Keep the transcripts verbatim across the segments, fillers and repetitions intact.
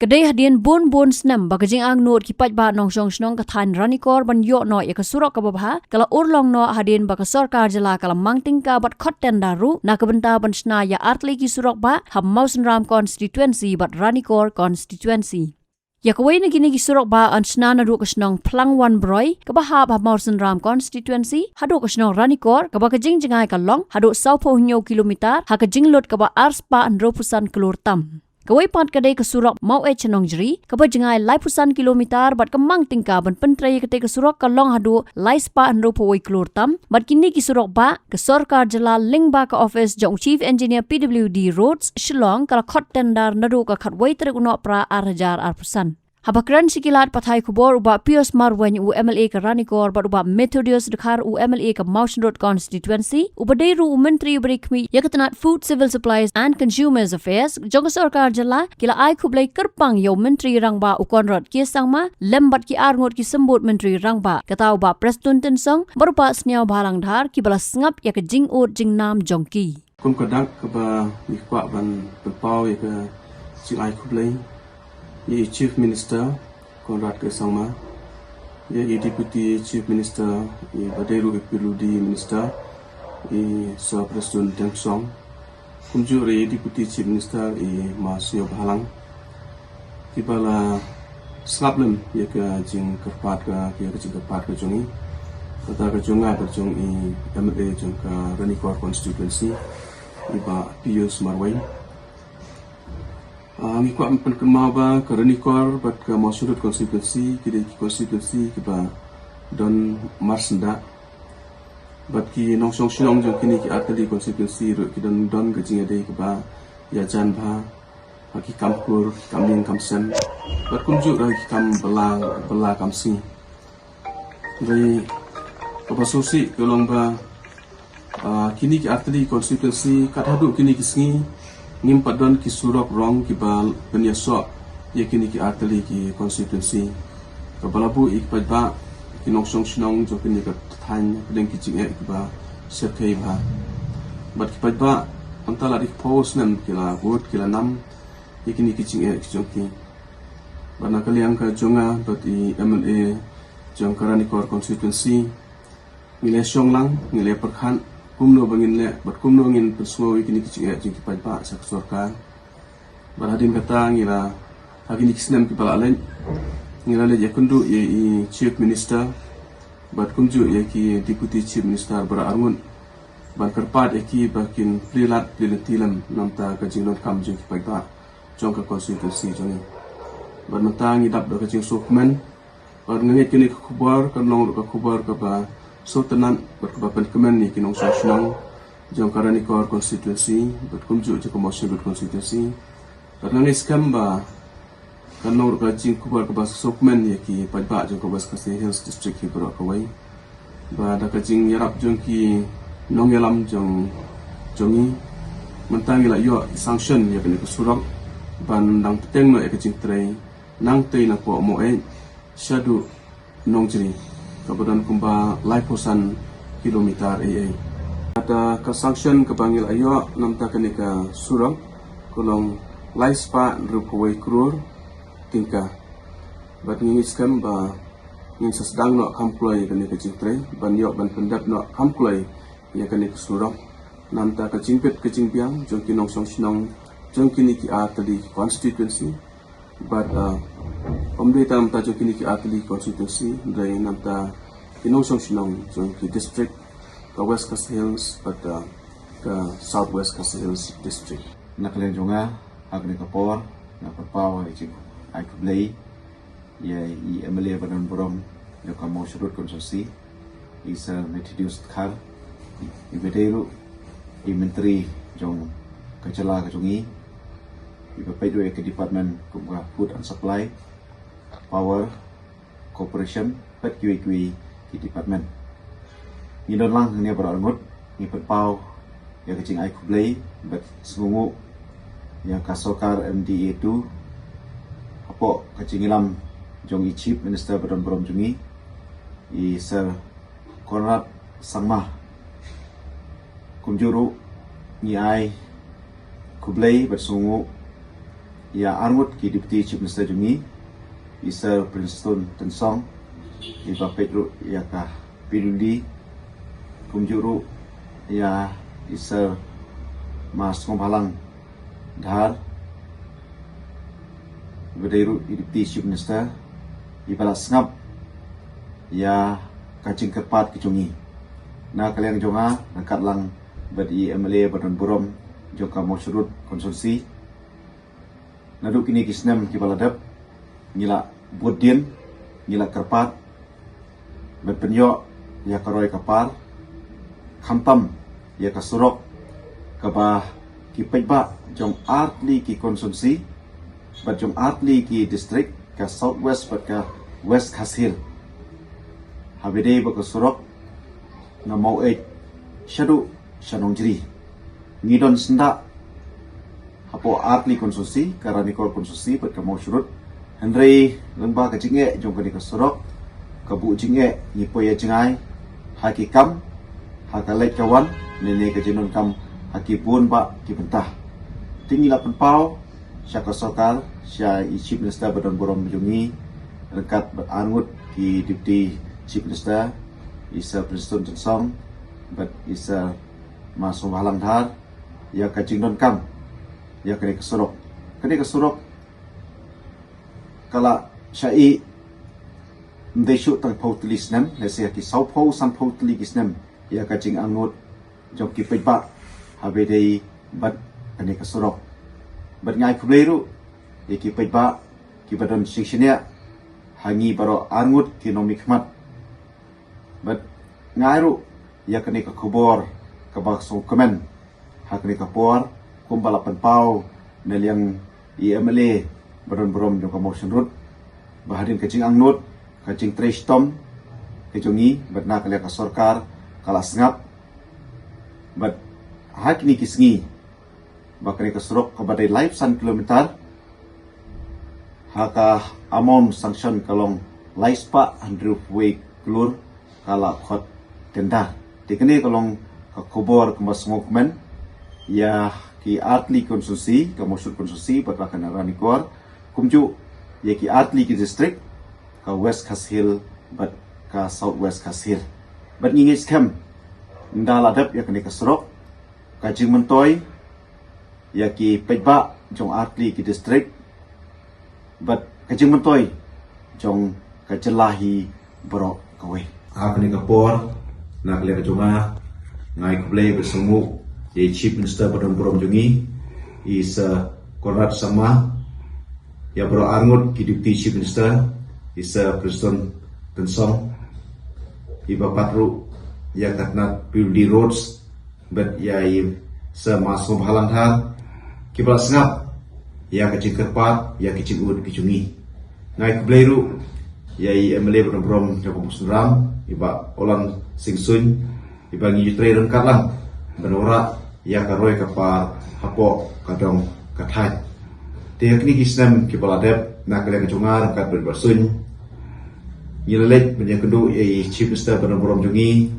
Ka dei hadien bun bun snem ba ka jingangnud ki paidbah nongshong shnong ka thaiñ Ranikor ban ïoh noh ïa ka surok kaba bha ka la urlong noh hadien ba ka sorkar jylla ka la mang tyngka bad khot tender ruh na ka bynta ban shna ïa artylli ki surok bah ha Mawsynram constituency bad Ranikor constituency. Ïa kawei na kine ki surok bah yn shna naduh ka shnong Phlangwan Broi kaba hap ha Mawsynram constituency haduh ka shnong Ranikor kaba ka jingjngai ka long haduh sawphew hynñiew kilometer ha ka jinglut kaba arspah hynriewphew san klur tam. Kawei pat ka dei ka surok Maweit sha Nongjri kaba jngai laiphew san kilometer bad ka mang tyngka ban pyntrei ïa katei ka surok ka long haduh laispah hynriewphew wei klur tam bad kine ki surok bah ka sorkar jylla lyngba ka office jong u Chief Engineer P W D Roads Shillong ka la khot tender naduh ka khatwei tarik u Nohprah ar hajar arphew san. Haba kren sha ki lad pathai khubor u Bah Pius Marwein u M L A ka Ranikor bad u Bah Methodius Dkhar u M L A ka Mawshynrut constituency uba dei ruh u Myntri uba dei khmih ïa ka tnat Food, Civil Supplies and Consumers Affairs jong ka sorkar jylla ki la ai khublei kyrpang ïa u Myntri Rangbah u Conrad K Sangma lem bad ki arngut ki symbud Myntri Rangbah kata u Bah Prestone Tynsong bad u Bah Sniawbhalang Dhar kiba la sngap ïa ka jingud jingnam jong ki. Kum ka dak kaba ngi kwah ban pynpaw ïa ka jingai khublei ïa i Chief Minister Conrad K Sangma, ïa i Deputy Chief Minister, i ba dei ruh i P W D Minister, i Sir Prestone Tynsong, kumjuh ruh i Deputy Chief Minister i Ma Sniawbhalang, kiba la sngap lem ïa ka jingkyrpad ka, ïa ka jingkyrpad ka jong i, kata ka jong nga bad jong i M L A jong ka Ranikor constituency, i Bah Pius Marwein. Ah, ngi kwah pynkynmaw ba ka Ranikor bad ka Mawshynrut constituency ki dei ki constituency kiba don marsyndah bad ki nongshong shnong jong kine ki artylli constituency ruh ki don, don ka jingïadei kaba ïajan bha ha ki kam kur, ki kam ïing kam sem bad kumjuh ruh ki kam bylla, bylla kam sngi. Dei kaba sngewsih ka long ba, ah, kine ki artylli constituency kat haduh kine ki sngi ngim pat don ki surok rong kiba pynïasoh ïa kine ki artylli ki constituency. Kaba la buh ïa ki paidbah, ki nongshong shnong jong kine ki thaiñ hapdeng ki jingeh kiba shyrkhei bha. Bad ki paidbah mynta la dei phew snem ki la bud ki la nam ïa kine ki jingeh ki jong ki. Bad na ka liang ka jong nga bad i M L A jong ka Ranikor constituency, ngi la shong lang, ngi la pyrkhat kumno ba ngin leh bad kumno ngin pynsngew ïa kine ki jingeh jong ki paidbah sha ka sorkar. Bad hadien kata ngi la, ha kine ki snem kiba la leit, ngi la leit ïakynduh ïa i Chief Minister bad kumjuh ïa ki Deputy Chief Minister baroh arngut ban kyrpad ïa ki ba kin plie lad plie lynti lem namar ka jingdonkam jong ki paidbah jong ka constituency jong ngi. Bad mynta ngi dap da ka jingsngewkmen. Bad nga ngeit kane ka khubor kan long ruh ka khubor kaba sngewtynnat bad kaba pynkmen ïa ki nongshong shnong jong ka Ranikor constituency bad kumjuh jong ka Mawshynrut constituency. Bad nga ngeit skhem ba kan long ruh ka jingkhubor kaba sngewkmen ïa ki paidbah jong ka West Khasi Hills District hi baroh kawei. Ba da ka jingïarap jong ki nongïalam jong, jong ngi, mynta ngi la ïoh sanction ïa kane ka surok ban dang bteng noh ïa ka jingtrei nangtei napoh Maweit shaduh Nongjri, kaba don kumba laiphew san kilometer ei ei. Da ka sanction kaba ngi la ïoh namar kane ka surok ka long laispah hynriewphew wei klur tyngka. Bad ngi ngeit skhem ba ngin sa sdang noh kham kloi ïa kane ka jingtrei ban ïoh ban pyndep noh kham kloi ïa kane ka surok namar ka jingbit ka jingbiang jong ki nongshong shnong jong kine ki artylli ki constituency. Bad, uh, ym dei tang namar jong kine ki artylli constituency, dei namar ki nongshong shnong jong ki district ka West Khasi Hills bad, uh, ka South West Khasi Hills District. Na ka liang jong nga, ha kane ka por nga pynpaw ïa ka jingai khublei ïa i M L A ba don burom jong ka Mawshynrut constituency, i Sir Methodius Dkhar, iba dei ruh i Myntri jong ka jylla ka jong ngi, iba peit ruh ïa ka department kum ka Food and Supply, Power, Cooperation bad kiwei kiwei ki department. Ngi don lang hangne baroh arngut, ngi pynpaw ïa ka jingai khublei bad sngewnguh ïa ka sorkar M D A two hapoh ka jingïalam jong i Chief Minister ba don burom jong ngi, i Sir Conrad Sangma. Kumjuh ruh ngi ai khublei bad sngewnguh ïa arngut ki Deputy Chief Minister jong ngi, i Sir Prestone Tynsong, iba peit ruh ïa ka P W D, kumjuh ruh ïa i Sir Ma Sngewbhalang Dhar, iba dei ruh i Deputy Chief Minister, iba la sngap ïa ka jingkyrpad ka jong ngi. Na ka liang jong nga, ryngkat lang bad i M L A ba don burom jong ka Mawshynrut constituency, naduh kine ki snem kiba la dep, ngi la bud dien, ngi la kyrpad ban pynïoh ïa ka roi ka par, khamtam ïa ka surok kaba ki paidbah jong artylli ki constituency bad jong artylli ki district, ka South West bad ka West Khasi Hills, haba dei ba ka surok na Maweit shaduh sha Nongjri. Ngi don syndah hapoh artylli constituency, ka Ranikor constituency bad ka Mawshynrut. Hynrei lyngba ka jingeh jong kane ka surok, ka buh jingeh ngi poi ïa jngai ha ki kam, ha ka leit ka wan, ne ne ka jingdonkam ha ki bun bah ki bynta. Te ngi la pynpaw sha ka sorkar, sha i Chief Minister ba don burom jong ngi, ryngkat bad arngut ki Deputy Chief Minister, i Sir Prestone Tynsong bad i Sir Ma Sngewbhalang Dhar, ïa ka jingdonkam ïa kane ka surok. Kane ka surok ka la shah ïeh ym dei shuh tang phew tylli snem, lehse ki saw phew san phew tylli ki snem ïa ka jingangnud jong ki paidbah haba dei bad kane ka surok. Bad nga ai khublei ruh ïa ki paidbah kiba don shynshniah ha ngi baroh arngut ki nongmihkhmat. Bad nga ai ruh ïa kane ka khubor kaba sngewkmen ha kane ka por, kumba la pynpaw na liang i M L A ba don burom jong ka Mawshynrut, ba hadien ka jingangnud, ka jingtrei shitom ka jong ngi, bad na ka liang ka sorkar ka la sngap. Bad ha kine ki sngi ba kane ka surok kaba dei laiphew san kilometer, ha ka amount sanction ka long laispah hynriewphew wei klur, ka la khot tender. Te kane ka long ka khubor kaba sngewkmen ïa ki artylli constituency, ka Mawshynrut constituency bad ka Ranikor, kumjuh ïa ki artylli ki district, ka West Khasi Hills bad ka South West Khasi Hills. Bad ngi ngeit skhem, ynda la dep ïa kane ka surok, ka jingmyntoi ïa ki paidbah jong artylli ki district bad ka jingmyntoi jong ka jylla hi baroh kawei. Ha kane ka por, na ka liang ka jong nga, nga ai khublei bad sngewnguh ïa i Chief Minister ba don burom jong ngi, i Sir Conrad Sangma, ïa baroh arngut ki Deputy Chief Minister, i Sir Prestone Tynsong, iba pat ruh ïa ka tnat P W D Roads, bad ïa i Sir Ma Sngewbhalang Dhar, kiba la sngap ïa ka jingkyrpad, ïa ka jingud ka jong ngi. Nga ai khublei ruh ïa i M L A ba don burom jong ka Mawsynram, i Bah Ulan Sing Suin, iba ngi ju trei ryngkat lang ban wanrah ïa ka roi ka par hapoh ka dong ka thaiñ. Te ha kine ki snem kiba la dep, na ka liang ka jong nga ryngkat bad i Bah Suin, ngi la leit ban ïakynduh ïa i Chief Minister ba don burom jong ngi,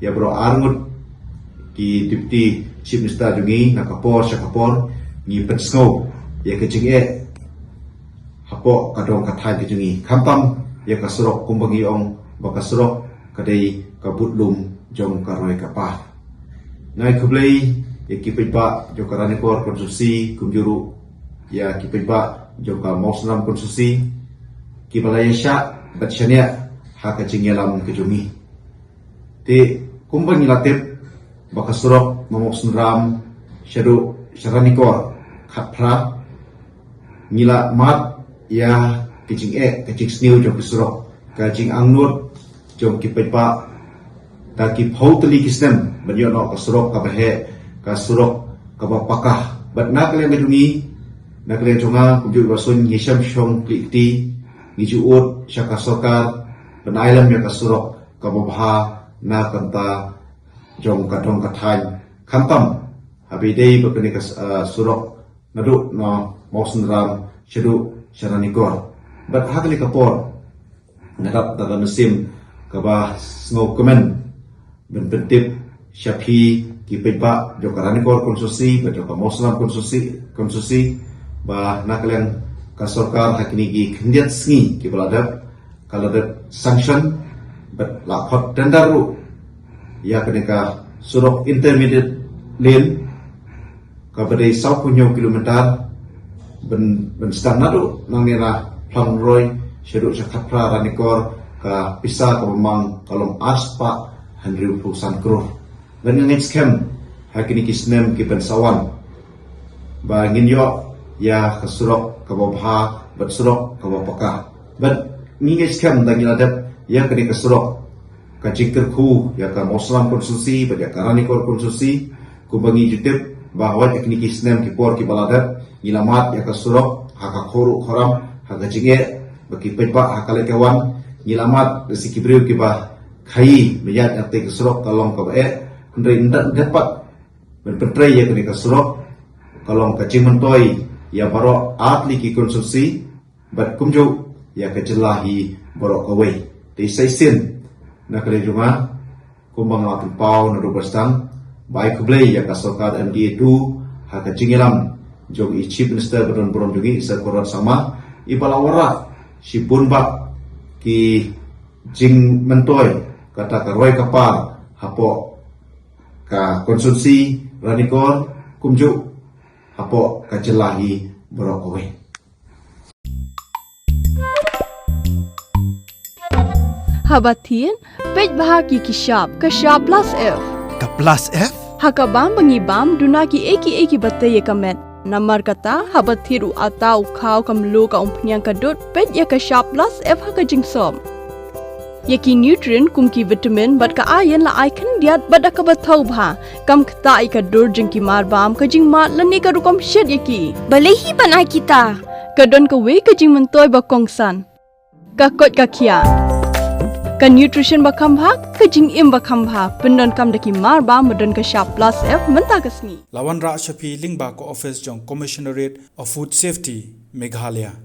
ïa baroh arngut ki Deputy Chief Minister jong ngi, na ka por sha ka por ngi pynsngew ïa ka jingeh hapoh ka dong ka thaiñ ka jong ngi, khamtam ïa ka surok, kumba ngi ong ba ka surok ka dei ka budlum jong ka roi ka par. Nga ai khublei ïa ki paidbah jong ka Ranikor constituency, kumjuh ruh ïa ki paidbah jong ka Mawsynram constituency, kiba la ïashah bad shaniah ha ka jingïalam ka jong ngi. Te kumba ngi la tip ba ka surok na Mawsynram shaduh sha Ranikor khatphra, ngi la mad ïa ka jingeh, ka jingsniew jong ka surok, ka jingangnud jong ki paidbah da ki phew tylli ki snem ban ïoh noh ka surok kaba heh, ka surok kaba paka. Bad na ka liang ka jong ngi, na ka liang jong nga, kumjuh i Bah Suin, ngi shem shong khlieh kti, ngi ju ud sha ka sorkar ban ai lem ïa ka surok kaba bha na ka bynta jong ka dong ka thaiñ, khamtam haba ïadei bad kane ka, ah, surok naduh na Mawsynram shaduh sha Ranikor. Bad ha kane ka por, nga dap da ka mynsiem kaba sngewkmen ban pyntip sha phi ki paidbah jong ka Ranikor constituency bad jong ka Mawsynram constituency, constituency, Ba na ka liang ka sorkar ha kine ki khyndiat sngi kiba la dep, ka la dep sanction bad la khot tender ruh ïa kane ka surok intermediate lane kaba dei saw phew hynñiew kilometer, ban, ban sdang naduh nangne na Phlang Roi shaduh sha Khatphra Ranikor, ka pisa kaba mang ka long arspah hynriewphew san klur. Bad nga ngeit skhem ha kine ki snem kiban sa wan ba ngin ïoh ïa ka surok kaba bha bad surok kaba paka. Bad ngi ngeit skhem da ngi la dep ïa kane ka surok, ka jingkyrkhu ïa ka Mawsynram constituency bad ïa ka Ranikor constituency, kumba ngi ju tip ba hawai ha kine ki snem ki por kiba la dep ngi la mad ïa ka surok ha ka khawruh khawram, ha ka jingeh, ba ki paidbah ha ka leit ka wan, ngi la mad da shi ki briew kiba khaïi ba ïaid ïa kata ka surok ka long kaba eh. Hynrei ynda, ynda pat ban pyntrei ïa kane ka surok ka long ka jingmyntoi ïa baroh artylli ki constituency bad kumjuh ïa ka jylla hi baroh kawei. Te sa shisien na ka liang jong nga, kumba nga la pynpaw naduh ba sdang, ba ai khublei ïa ka sorkar M D A two ha ka jingïalam jong i Chief Minister ba don burom jong ngi, i Sir Conrad Sangma, iba la wanrah shibun bah ki jingmyntoi, kata ka roi ka par hapoh ka constituency Ranikor, kumjuh hapoh ka jylla hi baroh kawei. Haba thied, peit bha ki ki shap, ka shap plus F. Ka plus F? Ha ka bam ba ngi bam, duna ki ei ki ei kiba tei ïa ka met. Namar kata, haba thied u atta, u khaw, ka mluh, ka umphniang, ka dud, peit ïa ka shap plus F ha ka jingsop. Ïa ki nutrient kum ki vitamin bad ka iron la ai khyndiat bad da kaba thaw bha. Kam ktah ïa ka dur jong ki marbam, ka jingmad lane ka rukom shet ïa ki. Balei hi ban ai kita? Ka don kawei ka jingmyntoi ba kongsan. Ka koit ka khiah. Ka nutrition ba kham bha, ka jingim ba kham bha. Pyndonkam da ki marbam ba don ka shap plus F mynta ka sngi. La wanrah sha phi lyngba ka office jong Commissionerate of Food Safety, Meghalaya.